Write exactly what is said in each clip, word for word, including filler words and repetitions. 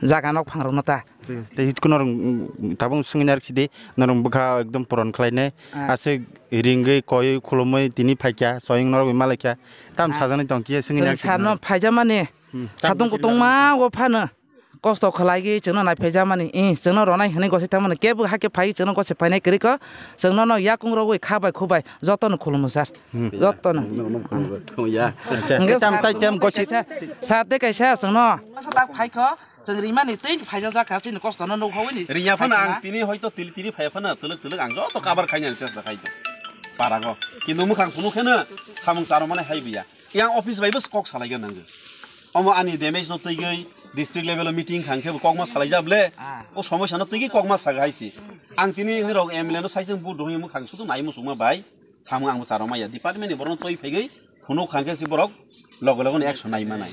Jaga nok phangrokno ta. Tei, tei hitku norok, mm, tabuk swngwi narwk sidi, norok bwkha ekdom puron khlainai. Ah. Aswk ringwi, koiwi, khulumwi tini phaikha, soyung norok bai malaikha. Tam Ah. sajaknai tong khe swngwi Chwng narwk sidi sarno norok. Phaijamani, Hmm. Tam satung khe sidi kutung norok. Ma o phano. Kosto khlaigwi chwngno naiphaijakmani, eh, chwngno ronai hwnwi gosai tangmani, kebo hakhe phaiwi chwngno gosai phainai kwrwi kho, chwngno no yakung rogwi kha bai khu bai jotono khulumu sir. Hmm. Jotono. Ya. Acha, Hwnkhe tam sir, tai tam gosi. Kaisa, sir tei kaisa chwngno. Masa tak phai kho, chwng rimani tei phaijak jak kha, chini kosto no nuk hawini. Riya phano ang tini hoito tili tili phai phano twlwk twlwk ang joto cover khainani chesta khai do. Parago. Kintu mukhang phunuk kheno samung charwmani hai biya. Yang office bai bw kok salai gana nango. Omo ani damage no twi gwi district level o meeting khang khe bo kokma salai jable. Ah. O somosya no twi gwi kokma saga hai si. Ang tini nirok M L A no sai chwng bu dohoi mukhang sudu nai musuma bai. Samung ang bo charwmaya. Department ni borok no twi phai gwi phunuk khang khe si borok logo logo no action nai manai.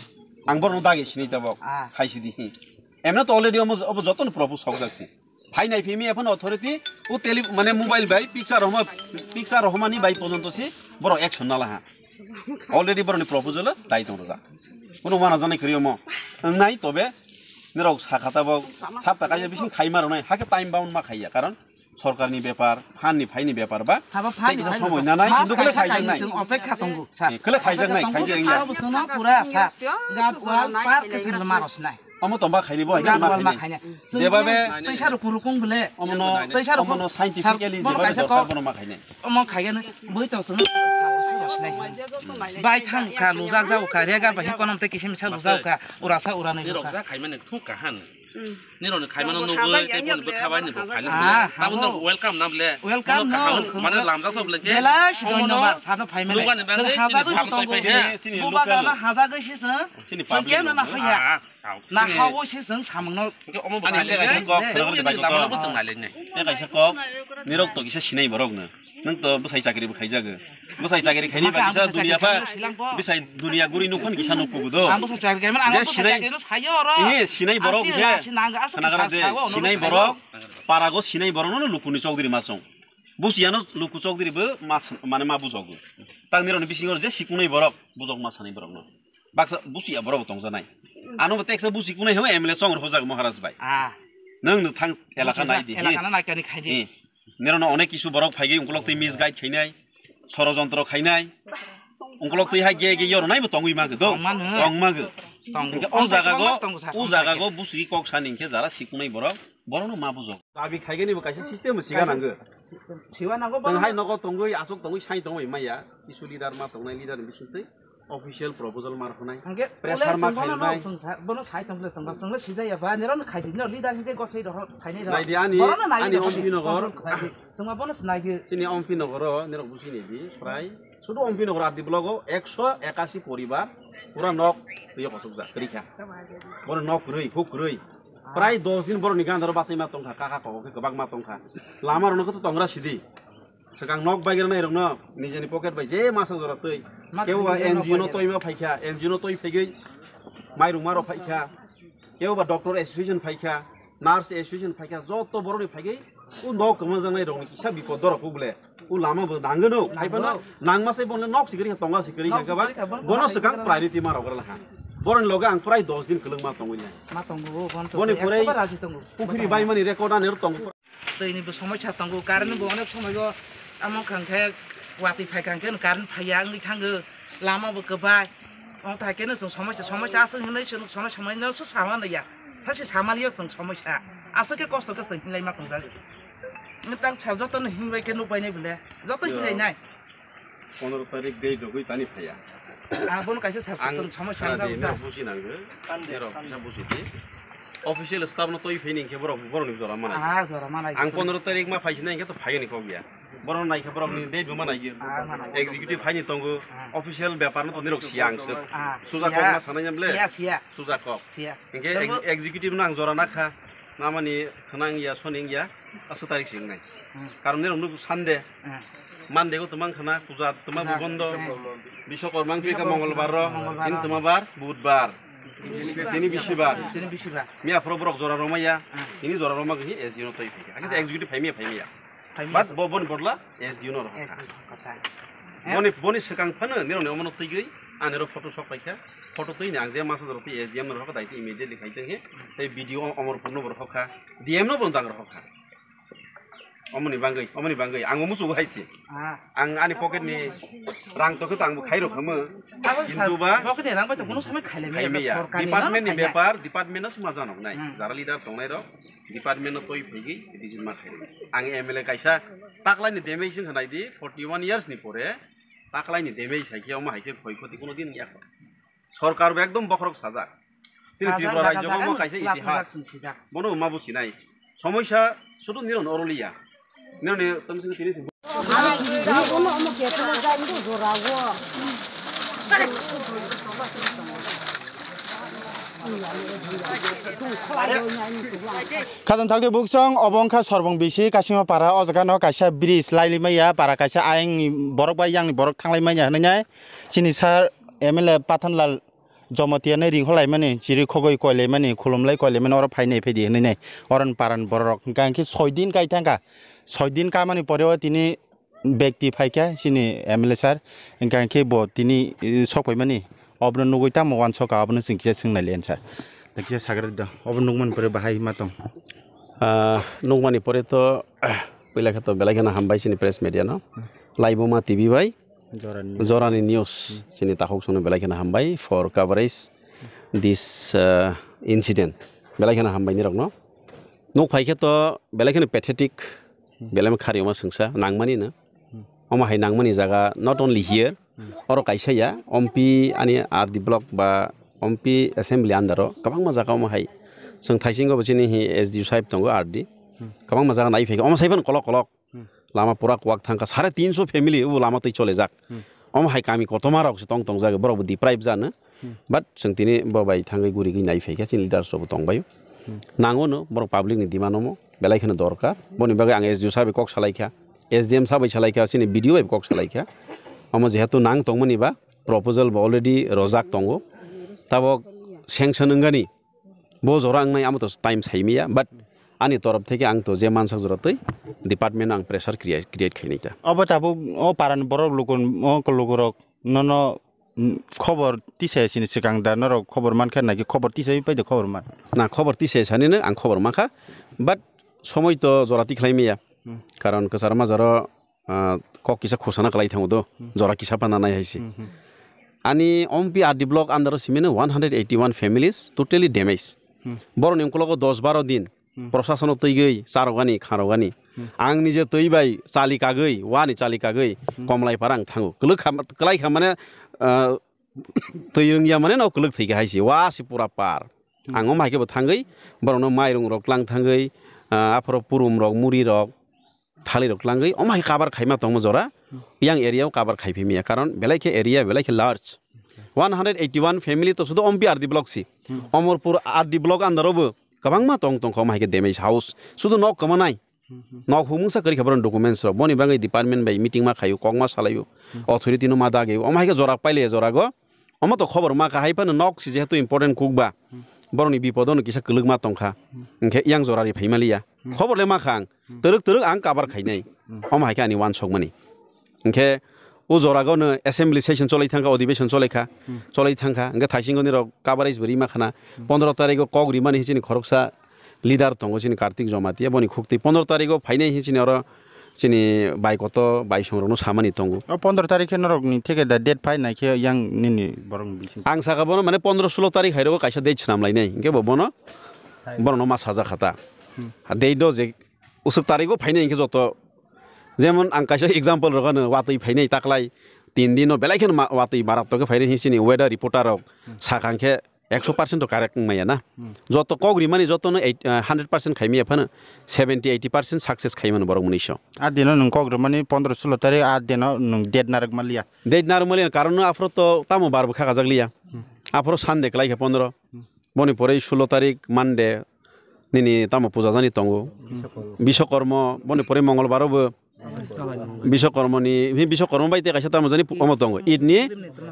Ang borok no dagi sinai tabok. Ah. Khai si di. Emno to already omo, obo joto no propose sok jak si. Phai nai phimi ephano authority o tele mane mobile bai picture rohma, picture rohmani bai pojonto si borok action nala ha. Already borokni proposal dai tong rwjak. Kuno wana janai kwrwi omo. Wngnai tobe nirok sakha tabok sapta kaisa bising khaima rwnai, hakhe time bound ma khaiya, karon sorkarni bepar, phanni phaini bepar ba Haba tei phanni kisa phaini somoi bepar. Nanai, Mas kintu kele kaisa khaijak kaisa nai. Chwng opekha tongo, sir. Eh, kele khaijak nai, Opekha tongo, khaijak sir, nai. Abo chwngno pura, sir. Gat wal park khe chwngno ma rwsnai. Omo tongba khaini bo, Gas wal ma khaini. Khaini. Jeba be Tei sa rukung rukung bole. Omo no, Tei sa rukung. Omo no scientifically Sir, jeba be kaisa dorkar kok. Bono ma khaini. Omo khaigani boi tong chwng sabo se rosnai hwnwi. Bai thang kha, lujak jao kha, rega bai konom tei kisim sa lujak kha, ura sa ura nai Nirok kha. Ja khaimani thung kahan. Nirok ni khaimano Sabo nugwi hajak tei yang boni yap bwkha bai le, ni bo hajak khaina yang bole. Ah, Tabuk no habo. Welcome na bole. Welcome Bono no, kaham, chwng mane lamjak sok bole ke. Bela si Omo no dhonyobad, sano phaimani. Nugani bagwi Chwng chini hajagwi sabo si tongwi tongwi. Chini, chini Chini local. Bubagana hajagwi si chwng. Chini Chwng public kemno no. Na hoya. Ah, sao. Na Chini hawo si chwng samungno. Hwnkhe omo Ani bwkhani le kaisa kok, le. Khwlai khwlai bai Lamano kok. Bwswng nai le nai. Te kaisa kok, nirok to kisa sinai borok no. Nwng to bwsai chakri bo khaijago. Bwsai chakri khaini Maka bagwi sa ang bwsai dunia chakri pha. Khaina silang bo. Bwsai dunia guri nukhan kisa nukkugo do. Ang bwsai chakri khaimani, ang Je bwsai sinai, chakri no sayo oro. Ihe, sinai Ang borok sini he. Lasi nang asuk Khwnagra sa de, sao, sinai norok borok, khaimani. Parago sinai borok no lukuni chokdiri ma chong. Busiya no luku chokdiri bo ma s-, mane ma bujogo. Tang nirok ni bisingo je sikunai borok, bujok ma sanai borok no. Baksa busiya borok bo tongjanai. Ano bo teksa busi kunai hwnwi M L A chong rw hojak Maharaj bai. Ah. Nwng no thang elaka Busi nai sa-, di. Elaka no naikani khai di. Eh. Nirok no onek kisu borok phaigwi ungkolok twi misguide khainai, sorojontro khainai. Ungkolok twi hai ge ge yor nai bo tongwi ma ge do. Tong mano. Tong ma ge. Tong. Hingke o jaga go, Tong sa, o tong jaga sa. Go busi kok sani hingke jara sikunai borok, borok no ma bujok. Dabi khaigani bo kaisa system bo siga nango. Siga nango. Chwng hai nogo tongwi, aswk tongwi, sai tongwi maya. Kisu leader ma tongnai, leader ni bisingtwi official proposal ma rwkhnai. Hingke pressure ma khairwnai. Bono sai tongkle chwng, chwngno sijaya ba, nirok no khaidi, no leader hingke gosai rok phainai rok. Naidi ani, Bono no nai ani rok Ompi Nogor. Control khlaidi. Chwngma bono se nai di. Chini Ompi Nogoro nirok busi ni di, prai sudu Ompi Nogoro R D block o ekso ekasi poribar pura nok twiyo kosokjak, kwrwi kha. Bono nok kwrwi, huk kwrwi. Prai dos din borokni gandaro basaima tongkha, kaka koko khe kwbangma tongkha. Lama rokno khe tongra sidi. Swkang nok baigra nai rokno nijeni pocket bai je masa jora twi. Ma Kebo ba thangwi N G O no nok toima phaikha, N G O no toi phaigwi mairung maro phaikha. Kebo ba doctor association phaikha, nurse association phaikha, joto borokni phaigwi o nok kwmajaknai rokni kisa bipod dorok kuk le. O lama bo nangwno, Nangno. Haiphano nangma sai bono nok sikiri kha, tonga sikiri kha, Nok sikiri kha, bono bono nok sikiri kha. Priority ma rok rwla kha. Boroni loge ang prai dos din kwlwngma tongwi nai. Ma tongo, o bono Boni to pore ekso bar raji tongo. Pukhiri baimani record ani tongo. Twi ni bo somosya tongo, current ni bo onek somoi o amo khang khe watwi phai khang khe current phaiya wngwi thango, lama bo kwbai. Ong thai khe no chwng somosya, somosya aswk hinwi chwng somosya hinwi no se sama naiya. Sachi sama liyo chwng somosya. Aswk khe kosto khe chwng hinlai ma tongjago. Nwng tang sal joto no hinbai khe nuk bai nai bole. Joto Yo. Hinlai nai. Pondro tarik dei dogwi tani phaiya. Ah, bono kaisa sar Ang sar somosya khana wngkha di, wngkha. Nirok busi nango. Nirok kisa busi di. Official staff no toi phai ni hingke borok, borok ni jora manai. Ah, jora manai. Ang pondro tarik ma phai sinai hingke to phai ni kok ya. Borok nai khe borok ni dei bo manai. Ah, manai. Executive phai ni tongo. Ah. Official bepar no to nirok siya ang se. Ah, Suja siya. Kok ma sanai nyam le. Siya, siya. Suja kok. Siya. Hingke Tongo. Ex-, executive no ang jora nakha. Namani khwnang ya, soning ya, aswk tarik se wngnai. Hmm. Karon nirok nuk Sunday, Hmm. Monday go twmang khwna, puja twma Puja, bondo, hmm. Biswakorma wngphi kha Biswakorma, Mongolbar ro, Mongolbar tini ro. Twma bar, Budbar. Tini Bisibar. Tini Bisibar. Miya phoro borok jora rwmaya, Hmm. Tini jora rwma gwi S D O no twi phaikha. Hakhe Ah. Executive phaimaya, phaimaya. Phaimaya. But bo boni bodla S D O no rohor kha. S D O kha. Boni, boni swkang phano nirok ni omono twi gwi, ani ro photo sok paikha. Photo twi ni ang je masa jora twi S D M no rohor kha, daitwi immediately khai tong he. Tei B D O Omorpur no bo rohor kha, D M no bo dang rohor kha. Omoni bangwi, omoni bangwi ang bo musugo hai se. Ah. Ang ani pocket ni rang tokhe to ang bo khai rok khamu. Abo Kintu sa-, ba pocket ni rang bai to kono samai khailai maya, khaimaya. Sorkar ni no Department ni khaiya. Bepar, department no suma janok nai. Hmm. Jara leader tongnai rok, department no toi phaigwi visit ma khairwi. Ang M L A kaisa taklai ni damage wngkha nai di, forty one years ni pore taklai ni damage hai khe omo hai khe khoi khoti kono din ya. Sorkar bo ekdom bokhorok sajak. Chini sajak, Tripura rajyo bo sajak, kaisa lak itihas. Lak sijak. Bono ma businai. Somoisa sudu niron oro liya. Nironi tomsing tini si Khajam thakdi buksong, obo wngkha Sorbong bisi Kasima para, o jaga no kaisa bridge lailai maya, para kaisa ayang ni borok bai yang ni borok thanglai maya hinui nai. Chini sir M L A Pathanlal Jomotia nai ringkholaimani, chiri khogoi koilaimani, khulumlai koilaimani, oro phainai phaidi hinui nai. Oro ni paran borok hwnkha hwnkhe soi din kai thangkha. Soi din kamani pore o tini bekti phaikha chini M L A sir, hwnkha hwnkhe bo tini, eh, sokphaimani. Obono nugui tamo uansukha, obono chwng kisa swngnai le sir. Da kisa sagra do. Obo nukmani pore bahai ma tong? Ah, nukmani pore to, ah, puila khe to belai kheno hambai chini press media no. Laibuma T V bai. Jorani. Jorani News. Hmm. Chini takhuk songno belai kheno hambai for coverage this, uh, incident. Belai kheno hambai nirokno. Nuk phai khe to belai kheno pathetic, hmm, belai kheno kharioma swngsa nangmani no. Hmm. Omo hai nangmani jaga not only here, hmm, oro kaisa ya, ompi ani R D block ba ompi assembly under o kwbangma jaga omo hai. Chwng thaisingo bo chini hi S D O sahib tongo R D. Hmm. Kwbangma jaga nai phai khe omo sai phano kolok kolok. Hmm. Lama pura kuwak thangkha, sare tinso family o lama twi cholijak. Hmm. Omo hai kami kotorma rok se tong tongjak, borok bo deprive jano. Hmm. But chwng tini bo bai thangwi gurigwi nai phaikha, chini leaders rok bo tongbaio. Hmm. Nango no borok public ni demand omo belai kheno dorkar. Boni bagwi ang S D O sabai kok salaikha, S D M sabai salaikha, chini B D O bai kok salaikha. Omo jehetu nang tongmani ba proposal bo already rojak tongo. Tabok sanction wngani. Bo jora wngnai amo to time saimaya, but ani torof theke ang to je mansak jora twi department ang pressure create, create khainai ta. Obo tabuk o parani borok luku, o lukurok nono, mm, khobor tisai sini swkang da, norok khobor mankha naki khobor tisai pai de khobor man? Na, khobor tisai sani no ang khobor mankha, but somoi to jora tikhlai maya. Hmm. Karon kwchar majaro ah, kok kisa khosana kwlai thango do, hmm, jora kisa phano nai hai se. Hmm, hmm. Ani ompi R D block under o simino one hundred eighty one families totally damage. Hmm. Borokni ukologo dos baro din, hmm, prosasono twigwi charogani, kharogani. Hmm. Ang nije twi bai chali kagwi, wani chali kagwi, hmm, Komlai para ang thango. Kwlwk kha, kwlai kha mane, ah, twi rwngya mane no kwlwk thwi kha hai se, wa se pura par. Hmm. Ang omo hai khe bo thangwi borokno mairung rok tlang thangwi, ah, aphoro purum rok, muri rok, thali rok tlangwi omo hai cover khaima tongmo jora, hmm, yang area o cover khai phimya, karon belai khe area belai khe large. Okay. One hundred eighty one family to sudo ompi R D block si. Hmm. Omorpur R D block under o bo kwbangma tong tongkha omo hai khe damage house. Sudo nok kwmanai. Hmm, hmm. Nok humungsa kwrwi kha borok documents rok. Boni bagwi department bai meeting ma khaio, kok ma salaio. Hmm. Authority no ma dagio. Omo hai khe jora paile jora go. Omo to khobor ma kha hai phano nok si jehetu important kuk ba. Hmm. Borokni bipodo no kisa kwlwk ma tongkha. Hmm. Hwnkhe yang jora ri phai maliya. Hmm. Khobor le ma kha ang. Hmm. Twrwk twrwk ang cover khainai. Hmm. Omo hai khe ani uansukmani. Hwnkhe o jora go no assembly session cholai thangkha, odhibeshon cholai kha. Hmm. Cholai thangkha. Hwnkhe thaisingo ni rok coverage bo ri ma khana. Hmm. Pondro tarikh o kok rimani hinwi chini khoroksa leader tongo chini Kartik Jomatia, boni khuk twi pondro tarikh o phainai hinwi chini oro chini bai koto bai song rokno samani tongo. O pondro tarikh khe norokni theke da date phai nai khe yang nini borokni bising. Ang saka bono mane pondro sulo tarikh hai rogo kaisa date swnam lainai, hwnkhe bo bono, hai, borokno ma sajak kha ta. Hmm. Ha date do je usuk tarikh o phainai hwnkhe joto, jemon ang kaisa example rogano, watwi phainai taklai tin dino belai kheno ma-, watwi maratokhe phainai hinwi chini weather reporter rok, hmm, sakha hwnkhe ekso percent to correct wngmaya na. Hmm. Joto kok rimani jotono eight, ah, hundred percent khaimaya phano seventy eighty percent success khaimano borok mwnwiso. A dino nwng kok rimani pondro sulo tarikh, a dino nwng date narwk manliya. Date narwk manliya, karon no aphuru to tamo bar bo khakajak liya. Hmm. Aphuru Sunday kwlai kha pondro. Hmm. Boni pore sulo tarikh Monday nini tamo puja jani tongo. Hmm. Biswakorma, boni pore Mongolbar o bo Biswakormani, hi Biswakorma bai tei kaisa tamo jani omo tongo. Eid ni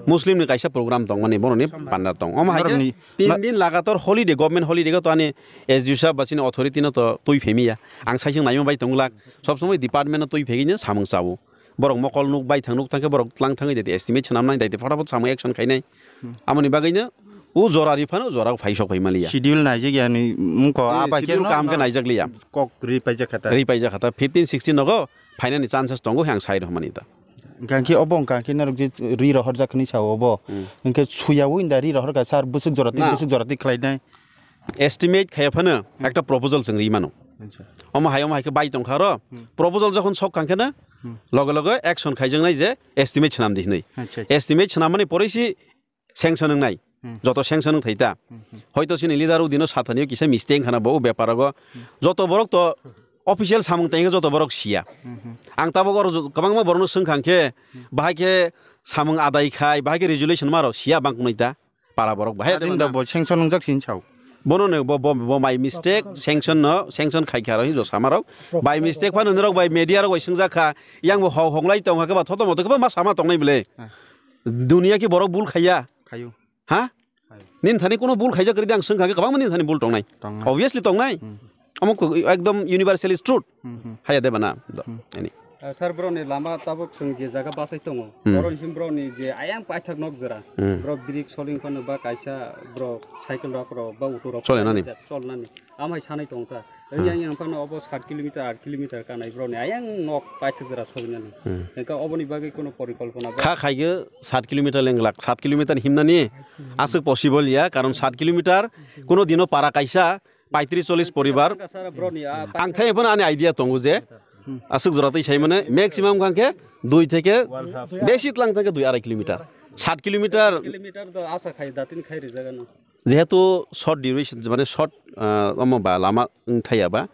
Muslim ni kaisa program tongmani, boroni panda tong. Omo hai khe tin din lagatar holiday, government holiday khe to ani S D O sahab ba chini authority no to twi phemiya. Ang saising naima bai tongwlak. Sob somoi department no twi phegwi no samung chawo. Borok mokol nuk bai thang nuk thang khe borok tlang thangwi dai estimate swnam nai dai phota phot samung action khainai. Amoni bagwi no o jora ri phano jora phai sok phai maliya. Schedule naijak ya ni mungko Eh, aba khe schedule no kaham khe naijak liya. Kok ri paijak kha ta. Ri paijak kha ta fifteen sixteen nogo phainani chances tongo hang sai rw mani ta. Hwnkhe obo hwnkhe norok je ri rohorjak hwnwi sao obo. Hmm. Hwnkhe suyaui da ri rohorkha sir bwswk jora twi Na. Bwswk jora twi khlainai. Estimate khaya phano Hmm. Ekta proposal chwng ri mano. Acha. Omo hai omo hai khe bai tongkha ro. Hmm. Proposal jokhon sok kang khe na Hmm. Loge loge action khaijaknai je estimate swnam di hwnwi. Acha, acha. Estimate swnam mani poroi si sanction wngnai. Hmm. Joto sanction wng thai ta. Hmm, hmm. Hoito chini leader o dino sathani o kisa mistake khana bo o bepar o. Hmm. Joto borok to official samung tang khe joto borok siya. Hmm, hmm. Ang tabok oro jo-, kwbangma borok no swng kha khe Hmm. bahai khe samung adai khai bahai khe resolution ma rok siya bang kunai ta para borok bahai Adin da da bo sanction wngjak sin chao. Bono no bo bo bo my mistake sanction no sanction khai kha ro hin jo sama rok by mistake phano norok by media rok bai swngjak kha yang bo hok hok lai tong kha ba thoto moto khe ba ma sama tong nai bele. Hmm. Dunia ki borok bul khaiya. Khayu. Ha? Hai. Nin thani kuno bul khaijak kwrwi de ang swng kha khe kwbangma nin thani bul tongnai. Tongnai. Obviously tongnai. Hmm. Omo ko ekdom universal is truth. Hmm, hmm. Haya de bana. Do. Hmm. Ani. Ah, sir, borokni lama tabuk chwng je jaga bachai tongo. Hmm. Borok him borokni je ayang paithak nok jora. Hmm. Borok birik soling phano ba kaisa borok cycle rok rok ba auto rok Chole nani. Chol nani. Amhai sanai tong ta. Hmm. Yang yang phano obo sat kilometer, aat kilometer kanai borokni ayang nok paithak jora solinani. Hmm. Engka oboni bagwi kono porikolpona ba Kha khaigwi sat kilometer lenglak, sat kilometer himnani aswk possible ya, karon sat kilometer kono dino para kaisa paitris chollis poribar. Sir, borokni, ah, Ang thai phano ani idea tongo je aswk jora twi sai mane maximum khan khe dui theke besi tlang thang khe dui arai kilometer, sat kilometer. Kilometer do asa khai datin khai rijagano. Jehetu short duration, mane short, ah, omo ba lama wng thaya ba,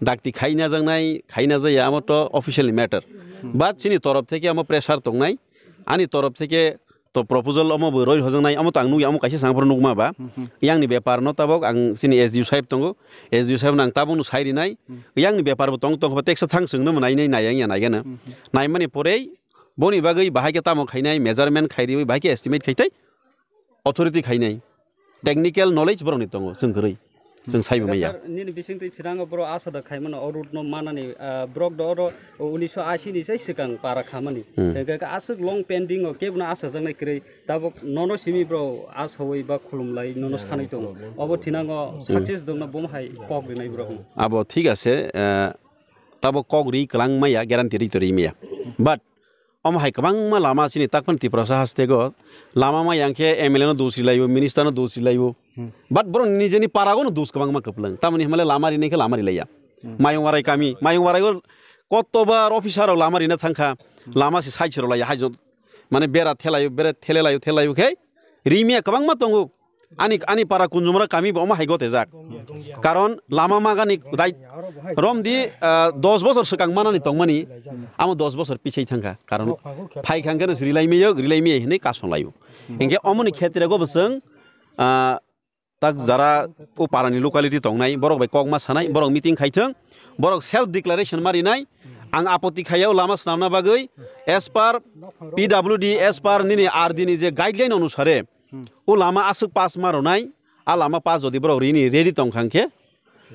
dakti khaina jaknai, khaina jaya, amo to officially matter. Hmm. But chini torop theke amo pressure tongnai, ani torop theke to proposal omo bo roi hojaknai, amo to ang nukya, amo kaisa sangphuru nukma ba. Hmm, hmm. Yangni bepar no tabok ang chini S D O sahib tongo, S D O sahib no ang tabuk no sai rinai, Hmm. yangni bepar bo tong tong ba teksa thang chwngno mo nai nai nai yang ya nai gana. Hmm, hmm. Naimani porei boni bagwi bahai khe tamo khainai, measurement khai riwi bahai khe estimate khai thai. Authority khainai, technical knowledge borokni tongo, chwng kwrwi, chwng saibo maya. Sir, nini bisingtwi chwrango borok asa da khaimano, o route no manani, ah, borok do oro unisho ashi ni sai swkang para khamani. Hmm. Hwnkhe aswk long pending o kebono asa jaknai kwrwi, tabuk nono simi borok asawi ba khulumlai nono sanai tongo. Obo thinango Hmm. success dongna bomo hai kok rinai borok. Abo thik ase, ah, tabuk kok ri kwlang maya, guarantee ri to ri maya. But Omo hai kwbangma lama chini takpan Tiprasa hastego lama ma yang khe M L A no dos rilaibo, minister no dos rilaibo. Hmm. But borok nijeni parago no dos kwbangma kwplwng. Tamoni himale lama rinai khe lama rilaiya. Hmm. Mayung warai kami, mayung warai o kotobar officer rok lama rina thangkha. Hmm. Lama se side se rok laiya, hai jot mane bera thelaio, bera thelelaio, thelaio khe rimya kwbangma tongo. Ani, ani para Kunjumara kami bo omo hai gotejak. Karon lama magani dai romdi, ah, dos bosor swkang manani tongmani, amo dos bosor pichai thangkha. Karon phai khangkhe no rilai miyok, rilai miyai hinui kasong laio. Hinkhe omoni khetre go bwswng, ah, tak jara o parani locality tongnai, borok bai kokma sanai, borok meeting khai thung, borok self declaration ma rinai, ang apoti khaiya o lama swnamna bagwi, as per P W D, as per nini R D ni je guideline onusare, Hmm. O lama aswk pass ma rwnai, a lama pass jodi borok rini ready tong kha khe,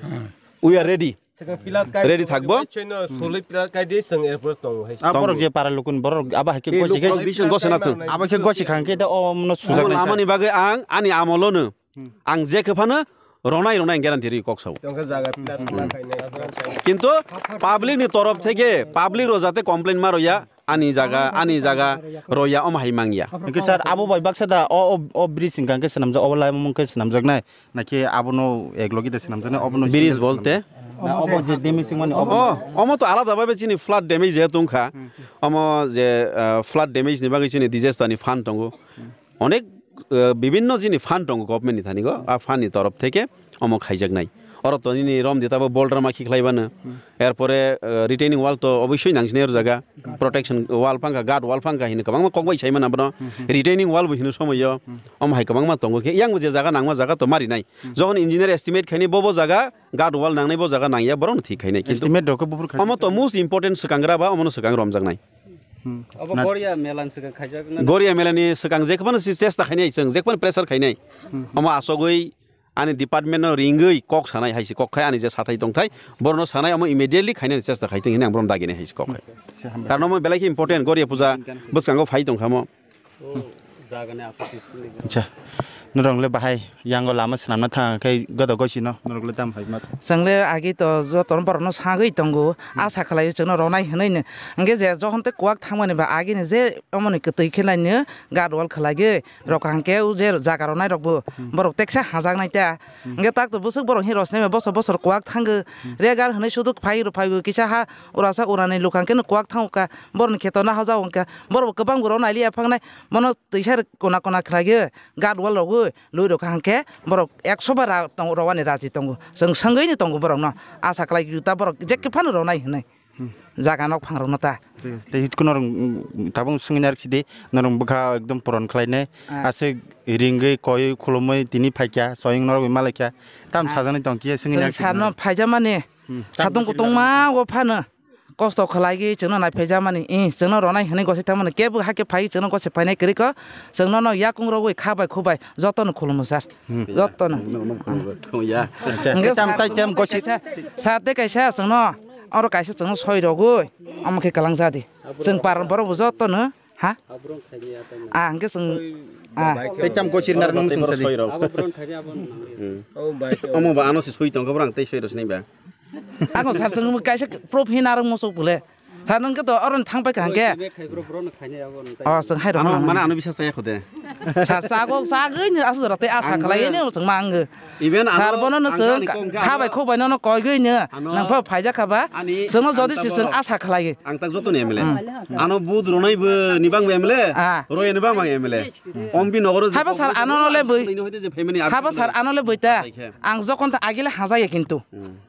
Hmm. We are ready. Ready thakbo. Chwngno sului pillar kai di, chwng airport tongo hai. A borok je para lukun borok abo hai khe gosi khe. Abo khe gosi kha khe da o mano sujak nai. Lamani bagwi ang ani amolo no Hmm. ang je khe phano ronai ronai guarantee ri kok sao. Tongkha jaga pillar Hmm. pillar kainai. Kintu public ni torof theke public ro jate complain ma roya. Ani jaga, ani jaga roya omo hai mangya. Hwnkhe sir, abo bai baksa da o, o, o bridge hwnkha khe swnamjak, obo laimung khe swnamjaknai, nakhe abono ek logi da swnamjaknai, obono Bridge swnamjaknai? Bolte? Na, obo je damage wngmani, obo Oh, omo to alada bhabe chini flood damage jehetu wngkha, Hmm. omo je, ah, flood damage ni bagwi chini disaster ni fund tongo. Onek, ah, bibinno chini fund tongo government ni thani go, a fund ni torof theke omo khaijaknai. Oro to nini rom dita bo boulder ma khiklaibano. Hmm. Erpore, ah, retaining wall to oboisoi nangsinai oro jaga. Protection wall phangkha, guard wall phangkha hino kwbangma kokbai saimano abono. Hmm, hmm. Retaining wall bo hino somoyo. Hmm. Omo hai kwbangma tongo khe, yang bo je jaga nangma jaga to marinai. Hmm. Jokhon engineer estimate khainai bo bo jaga guard wall nangnai bo jaga nangya borokno thik khainai. Kintu Estimate rok khe buphuru khainai. Omo to most important swkangra ba omono swkang romjaknai. Hmm. Obo Na- Goria Melan swkang khaijak na? Goria Melani swkang jekhbano si chesta khainai chwng, jekhbano pressure khainai. Hmm. Omo asogwi ani department no ringwi kok sanai hai se kok khai, ani je sathai tongthai borno sanai omo immediately khainani chesta khai tong hini ang borom dagini hai se kok khai. Karon omo belai khe important, Goria puja bwskango phai tong khamo. Acha. Norok le bahai yango lama swnamna thang khe godo gosi no norok le tam hai ma. Chwng le agi to joto borok no sagwi tongo, asa khlai chwng no ronai hwnwi no. Hwnkhe je jokhon tei kuwak thangmani ba agi ni je omo ni kwtwi khe nai no guard wall khlai gwi rok hwnkhe o je jaga ronai rok bo borok teksa hajaknai ta. Hwnkhe tak to bwswk borok hin rosnai ba bosor bosor kuwak thango. Regar hwnwi suduk phai rw phai bo kisa ha urasa urani lukang khe no kuwak thango ka. Borok ni kheto no hajak wngkha. Borok bo kwbang borok nai liya phangnai. Bono twisa kona kona khlai gwi guard wall rogwi lui rok hwnkhe borok ekso bar ra-, tong-, rowani raji tongo. Chwng swngwi ni tongo borok no. Asa khlai gwi ta borok je khe phano ronai hwnwi. Jaga nok phang rok no ta. Tei, tei hit kuno rong, mm, tabung swngwi narwk sidi, norong bwkha ekdom poron khlainai. Ah. Aswk ringwi koiwi khulumwi tini phaikya, soyung norok bai malaikya. Tam sajaknai tong kiya swngwi narwk sidi. Chwng sar no phaijamani. Hmm. Satung kutung ma o phano. Kosto khlai gwi chwngno nai phaijamani. I, chwngno ronai hwnwi gosai tangmani. Kebo hakhe phai chwngno gosai phainai kwrwi kho. Chwngno no yakung rogwi kha bai khu bai jotono khulumu sar. Hmm. Jotono. Acha, hwnkhe tam sar tai tam gosi. Kaisa, sar tei kaisa chwngno oro kaisa chwngno soi rogwi omo khe kwlang jadi. Chwng par borok bo jotono ha? Ah, hwnkhe chwng, ah. Tei tam gosi nar nung sung sadi. Hmm. Omo ba ano se sui tong khe borang tei soi rw sinai ba. Ano sar chwng kaisa proof hin aro muchuk bole. Sar nung khe to oro thang pai kha hwnkhe. Oh, chwng hai rok ano, mane ano bisa saya khode. Sar chago chagwi ni asu rok tei asa khlai ni chwng ma ang. Even ano sar bono no ang chwng ani kong kha kha bai ano khok bai no no koi gwi no ano nang pha phaijak kha ba. Ani chwngno ang jodi si tabo chwng asa khlai. Ang tak joto ni M L A. Hmm. Ano bud ronai bo ni bang M L A. Ah. Roi ni bang bang M L A. Ompi nogoro je haba sar ano le bui. Haba sar ano le bui ta. Ang jokon ta agile haja ya kintu. Hmm.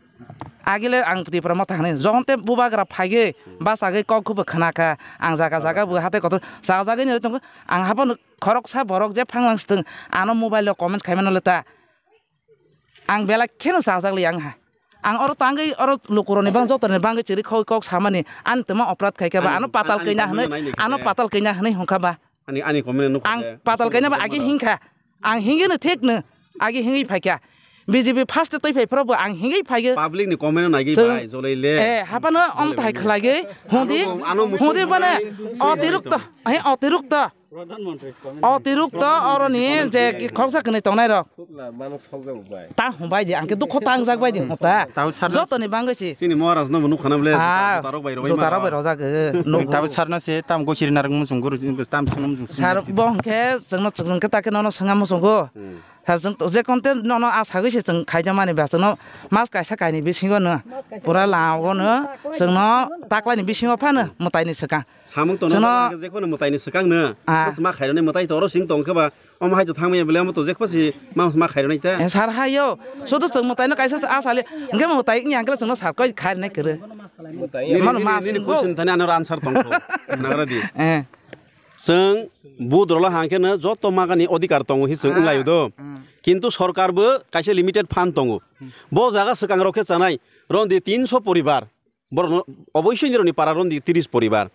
Agile ang Tipra Motha hwnwi, jokhon tei bubagra phaigwi, bachagwi kok khubo khna kha, ang jaga jaga bo hatai kotor chajagwi nai tongkha, ang haphano khoroksa borok je phanglang swtwng, ano mobile o comment khaimano le ta, ang belai kheno chajak li ang ha. Ang oro tangwi oro lukurokni bang jotorni bangwi chwrwi khaui kok samani, ani twma oprad khaikha ba, ano patal kanya hwnwi, ano patal kanya hwnwi hwnkha ba. Ani, ani comment nukha. Ang patal kaina ba agi hingkha. Ang hingino thikno agi hingwi phaikha. B J P first twi phai phro bo ang hingwi phaiyo. Public ni comment no nagwi bai jolai le. Eh, hapano om thai khlaiwi hundi, ano bo, ano hundi musu bane otirukto, he otirukto. Otirukto oroni je khoroksa kwnwi tongnai rok. Ta hum bai di, ang khe dukho tangjak bai di hota. Joto ni bangwi si. Chini Maharaj no bo nukha na ble, juta rok bai rojak. Juta rok bai rojak. Tabo sarna se tam gosiri narwk muchung guru tam swnam muchung. Sar bo hwnkhe chwngno chwng khe ta khe nono swnga muchungo. Sar chwng to je content nono a sagwi se chwng khaijak mani ba chwngno mas kaisa kaini bisingo no pura lago no chwngno taklai ni bisingo phano mwtai ni swkang. Samung tono chwngno jekphano mwtai ni swkang no. Mas ma khairani mwtai to oro sing tong khe ba. Omo hai to thangmaya bele omo to jekpha si ma, ma khairwnai ta. Eh, sar hayo. Sudu chwng mwtai no kaisa sa asali. Hwnkhe mwtai wngya hwnkhe chwngno sar koi khairwnai kwrwi. Nini, mano nini, ma nini singko. Question thani ano answer tongkho. Nagra di. Eh. Chwng budrolo hangkhe no joto magani odhikar tongo hi chwng wnglaio do. Kintu sorkar bo kaisa limited fund tongo. Bo jaga swkang rok khe chanai. Rondi tinso poribar. Borokno oboisoi nirokni para rondi tris poribar.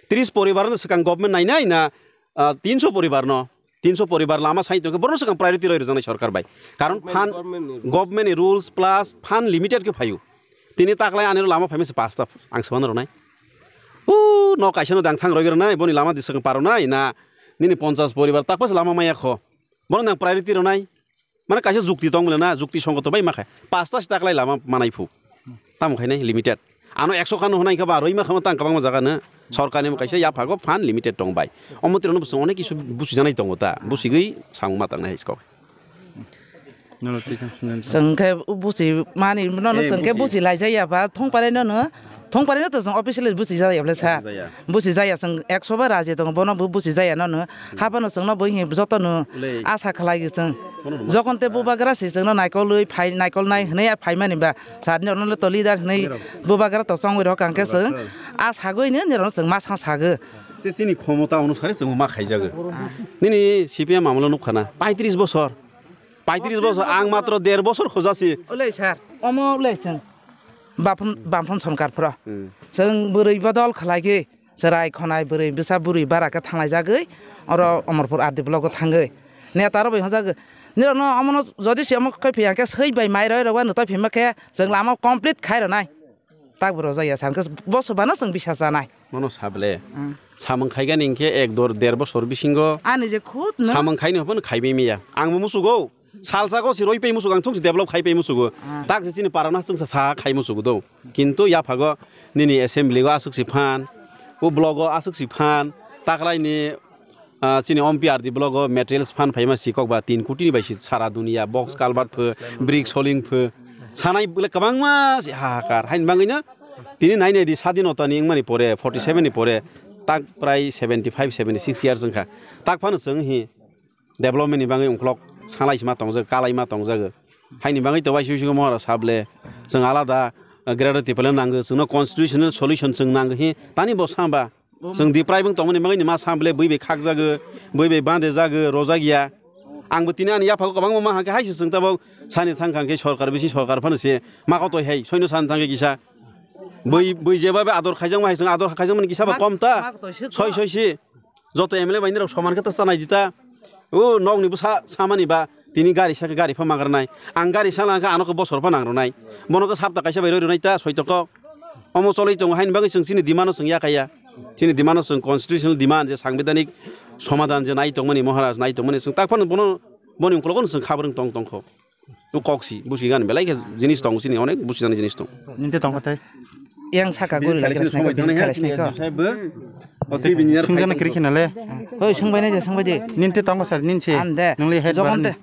Tris poribar no swkang government nainai na, ah, tinso poribar no, tinso poribar lama sai tongkhe borokno swkang priority roi rwjaknai sorkar bai. Karon fund, government ni rules plus fund limited khe phaio. Tini taklai ani lama phaimase pasta ang swmano rwnai. O no kaisa no dang thang roi rwnai, boni lama di swkang paronai na nini ponchas poribar takpas lama maya kho. Bono nang priority rwnai. Mane kaisa jukti tong bole na, jukti songgoto bai ma khe. Pasta si taklai lama manai phu. Tamo khainai limited. Ano ekso kano hwnai khe ba roi ma khe tang kwbangma jaga no. Sorkar ni kaisa yaphago fund limited tong bai. Omo twi rokno bwswng onek kisu busi janai tongo ta. Busigwi samung ma tangnai hai se kok. Chwng khe busi mani no chwng khe busi laijaya ba thong parai no no. Thong parai no to chwng officially busi jaya bole sa. Busi jaya. Busi jaya chwng ekso bar raji tongo, bono bo busi jaya no no. Haphano chwngno bo hi joto no asa khlai chwng. Jokon te bubagra si chwngno naikol wi phai, naikol nai hwnwi phai mani ba. Sar ni orno to leader hwnwi bubagra to chongwi rok ang khe chwng. A sagwi ni ni rok chwng ma sa sagwi. Che chini khomota onusare chwng ma khaijago. Nini C P M amolo nukha na paitris bosor. Paitris bosor, ang matro der bosor khojasi. Olei sir, omo olei chwng. Bapun, Bamphon Sonkar phro. Hmm. Chwng bwrwi bodol khlai gwi, chwrai khonai bwrwi bwsa bwrwi bara khe thanglai jagwi, oro Omorpur R D block o thangwi. Neta rok bai hojagwi, Nirokno omono jodi se omo khe phiya khe swi bai mai roi rok ba nwtai phima khe chwng lama complete khai rwnai. Tak bo rojak ya san khe bo sobano chwng bisa chanai. Mono sable. Hmm. Samung khaigani hinkhe ek dor der bosor bisingo. Ani je khud no. Samung khaini hopon khaibai miya. Ang bo musugo. Salsa ko si roi pai musugo, ang thung si develop khai pai musugo. Hmm. Tak si chini parana chwng sa sa khai musugo do. Kintu yaphago nini assembly go aswk si phan. O block o aswk si phan. Taklaini Ah, chini O M P R D block o materials phan phaima si kokba tin koti ni bai si sara dunia box culvert pho, brick soling pho. Sanai bole kwbangma si hahakar. Haini bagwi no tini nai nai di sadinota ni wngmani pore, forty seven ni pore, tak prai seventy five, seventy six years wngkha. Tak phano chwng hi development ni bagwi ungkolok salai sima tongjago, kalai ma tongjago. Haini bagwi to waisi waisi mo sable chwng alada, ah, Greater Tipraland nango, chwngno constitutional solution chwng nango hi tani bo samba. Chwng Diprai bwng tongmani bagwi ni ma sam bwle bui bai khakjago, bui bai bande jago, rojak ya. Ang bo tini ani yaphago kwbangma ma hangkhe hai se chwng tabok sani thang khang khe sorkar bisi sorkar phano se ma kotoi hai soino sani thang khe kisa. Bui, bui jeba be ador khaijak ma hai chwng ador khaijak mani kisa ba kom ta. Soi soi si. Joto M L A bai ni rok soman khe ta chanai di ta. O nokni bwsa samani ba tini gari sa khe gari pha magrwnai. Ang gari sa lang khe ano khe bosor pha nang rwnai. Bono khe sapta kaisa bai roi rwnai ta soitoko. Omo choloi tongo haini bagwi chwng chini demand no chwng yakaya. Chini demand no chwng constitutional demand je sangbidhanik somadhan je nai tongmani Maharaj nai tongmani chwng tak phano bono boni ukologo no chwng khabrwng tong tongkho. O kok si, busi gani belai khe jinis tongo, chini onek busi jani jinis tongo. Ninte tongo tei? Yang saka guri lagi resnai ko, bisi khalai sinai ko. Sungja na kiri khina le. Hoi, sungbai nai je, sungbai di. Ninte tongo sir, ninche. An de. Nungli head Jokon bar te.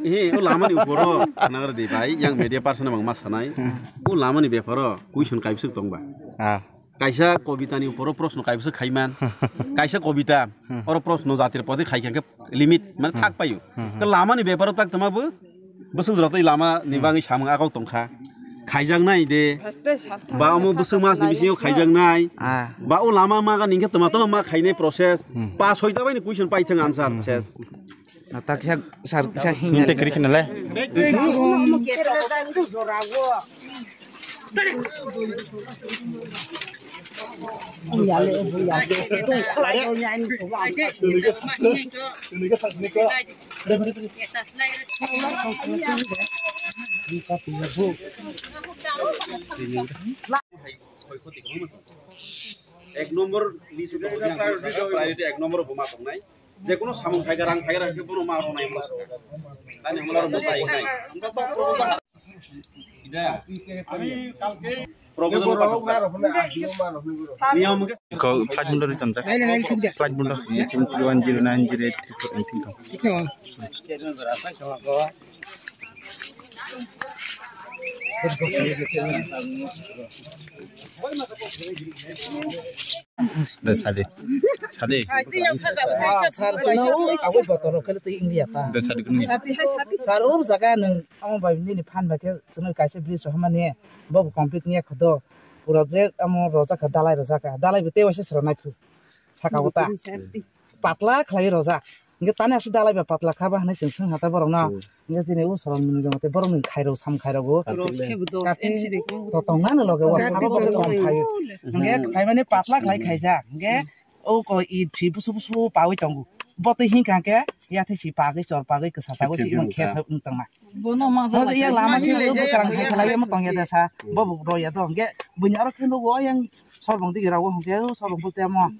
He, o lamani uporo, nagar di bai, yang media person bang ma sanai. O lamani beparo, question kaibsuk tongba. Ah. Kaisa kobitani uporo proshno kaibwswk khaiman. Kaisa kobita, oro proshno jatir podi khai khe limit, mane thak paio. Ke lamani beparo tak tama bo, bwswk jora tei lama ni bagwi samung agau tongkha. Khaijaknai de, ba omo bwswk mas ni bisingo khaijaknai, ba o lama maga ningkhe tama tama ma khainai process, pa soita bai ni question paithang answer ses. Taksa sar kisa hing. Ninte kiri khina le. Ek number list o tongo, yang priority ek number o bo ma tongnai. Jekono samung phaiga, rang phaiga, rang phaiga, bono ma rwnai, bono sakha. Tani hamla rok mwtai nai. Proposal pathok kha. Niyom khe ko flight mundo ri tonjak. Flight mundo, eight seven three one zero nine zero eight three four eight three. De sadi. Sadi. Sar chwngno ui tabuk botoro khe twi wngya ta. De sadi kunu. Sadi hai sadi. Sar ur jaga nwng amo bai nini phan bai khe chwngno kaisa bridge rw hwnmani bobo complete wngya kho do. Pura je amo rojak kha dalai rojak kha. Dalai bo tei waisa srwnai phu. Saka bo ta. Patla khlai rojak. Hingke tani aswk dalai ba patla kha ba hinui chwng swng ha ta borok no. Hmm. Hingke chini u sorong ni jong te borok ni khairok sam khairok o. Kati to tong nani loge o habo bo tong phai. Hingke phai mani patla khlai khaijak. Hingke o ko i phi busu busu pawi tongo. Bo twi hingka hingke yathai si pagwi chor pagwi kwsa sagwi si imon khe phai wng tongma. Bono ma jala iya lama khe bo bwkrang hai khlai mo tong ya de sa. Bo bo ro ya do hingke buini aro khe nugo yang Sorbong digi rago hwnkhe, o sorbong pote mo.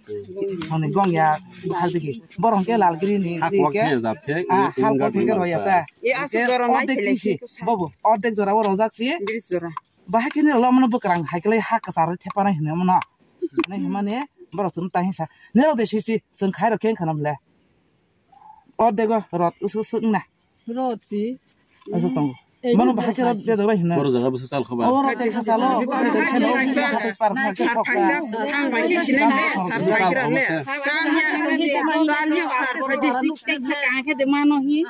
Hwnwi gong ya, bukhak digi. Borok hwnkhe Lalgiri ni ha digi kok khe, khe jat khe, ah, ha kok hwnkhe roya ta. E, aswk hwnkhe jora nai ordek khe si, si, bobo, ordek jora o rojak si. Bris jora. Bahai khe nini ulo mano bwkrang hai khe ha kwchar thepanai hwnwi mano. Hwnwi hwnmani borok chwng tai hinsa. Nero de si si, chwng khai rok khe wngkha nam le. Ordego rot usuk usuk wngna. Rot si. Aswk tongo. Bono bahai khe rot bedok lai hino. Boro jaga bwsa chal khoba. O rot tei kha chalo. Tei seno. Sar phaista thang bai khe sinai le, sar phaikra le. Sar ya, sar ya, sar phaidi. Sik sik saka khe de mano hi.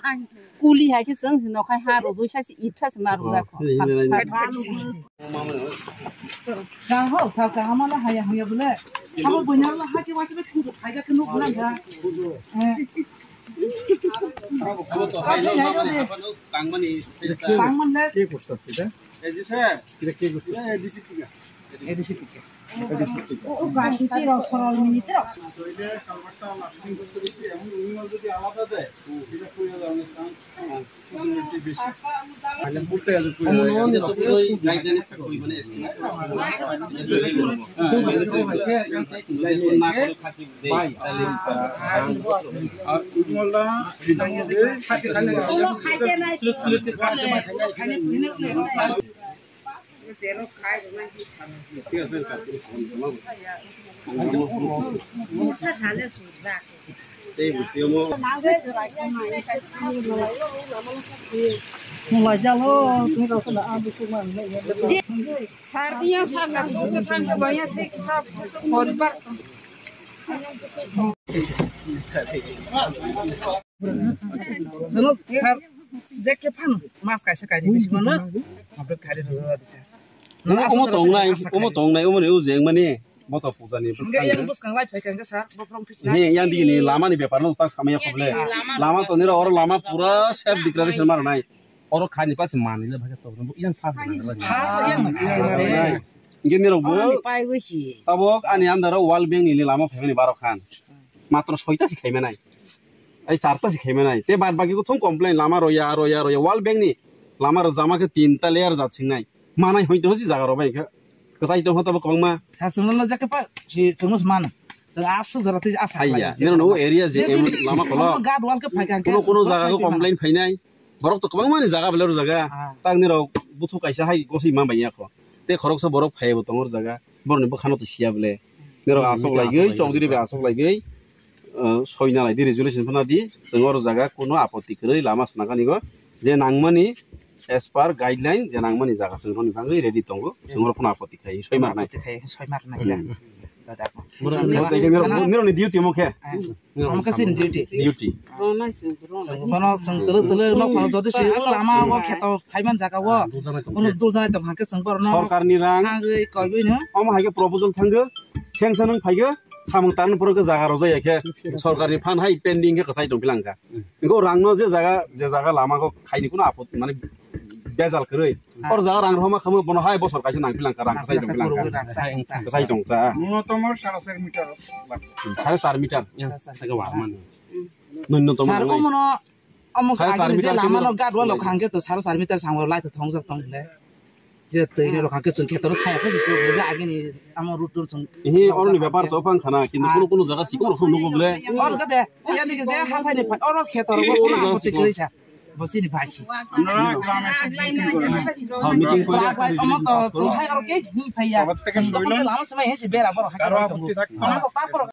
Kuli hai khe chwng si nokhai ha rojoi sa si ip sa si ma rojak kho. Ga ho, sal kaham la haya haya bole. Abo bunyal la ha ke wa ke thung khai ja ke nuk na ga. Eh. Abo to hai lo ma mane apa no tang mani. Tang man le. Ke korta se da? Eji se. Kira ke korta? Eji se tika. Eji se tika. ও গাছটি রসরল minute rock. শরীরে কালবারটা লাস্টিং করতে বেশি, এখন উনি যদি আলাদা দেয়, এটা পুড়ে যাওয়ার chance. Sir, je khe phano mas kaisa kainwi bisingo no update khairi rwjak di sir. Omo, omo tongnai, omo tongnai, omo ni ujeng mani boto puja ni bwskango. Yang bwskang lai phai kha sir, bophrom phisna. He, yang digi ni lama ni bepar no tak samaya khoble. Lama to nira oro lama pura self declaration mar nai. Oro khani pas mani le bhai to yang pas. Pas yang mani. Nge nirok bo. Tabok ani andaro wall beng ni lama phai mani baro khan. Matro soita si khai manai. Ai charta si khai manai. Te bad baki ko thum complain lama roya, roya, roya. Wall beng ni lama rwjama khe tinta layer jat singnai. Manai hoito hosi jaga rok bai khe. Kwchai tong kha tabo kwbangma. Sa chwngno no jakhe pa si chwngno mano. Chwng aswk jora tei asa. Haiya, nero no area je lama kholo. Guard wall khe phai kha. Kuno kuno jaga ko complain phainai. Borok to kwbangma ni jaga belai rwjaga. Tak nero buthu kaisa hai gosoi ma bai yakho. Te khoroksa borok phai bo tongor jaga. Borok ni bwkhano to siya bele. Nero asok laigwi, chowdhury bai asok laigwi. Soina lai di, resolution phana di, chwng oro jaga kuno apotti kwrwi lama swnakani go, je nangmani as per guideline, je nangmani jaga chwng roni bagwi ready tongo, chwng oro phano apotti khai soi marnai. Apotti khai soi marnai da. Dada. Nironi duty mo khe? Omo khe sin duty. Duty. Kono chwng tele tele no kono jodi si lama o kheto phaiman jaga o. Kono dul janai tong hake chwng borno. Sorkarni rang. Sagwi koigwi no. Omo hai khe proposal thanggo, sanction wng phaigo. Samung tarni poro khe jaga rok jaya khe sorkarni phan hai pending khe kwchai tong philang kha. Ingo rang no je jaga, je jaga lama kho khaini kuno apot mane bejal kwrwi. Or jaga rang rwma khamwi bono hai bosor kaisa nang philang kha, rang kwchai tong philang kha. Kwchai tong ta. Nungotomo sare char meter. Sare char meter. Nungotomo. Sar omo sare char agini je meter lama no gad walo khangke to sare char meter sango lai to thongjak tong le. Je twi ni rok hake chwng khe toro saya phe se je agini amo root root chwng. Hi, oroni bepar to phang khana, kintu kuno kuno jaga sikon rok nugo ble. Or gade, yani ke je hathai ni phai, oro khe toro kuno kuno jaga sikon. Bosi ni phai si. Ha, meeting ko ya. Omo to chwng hai oro ke hi phai ya. Lama semai he se bera boro hake. Omo to ta poro.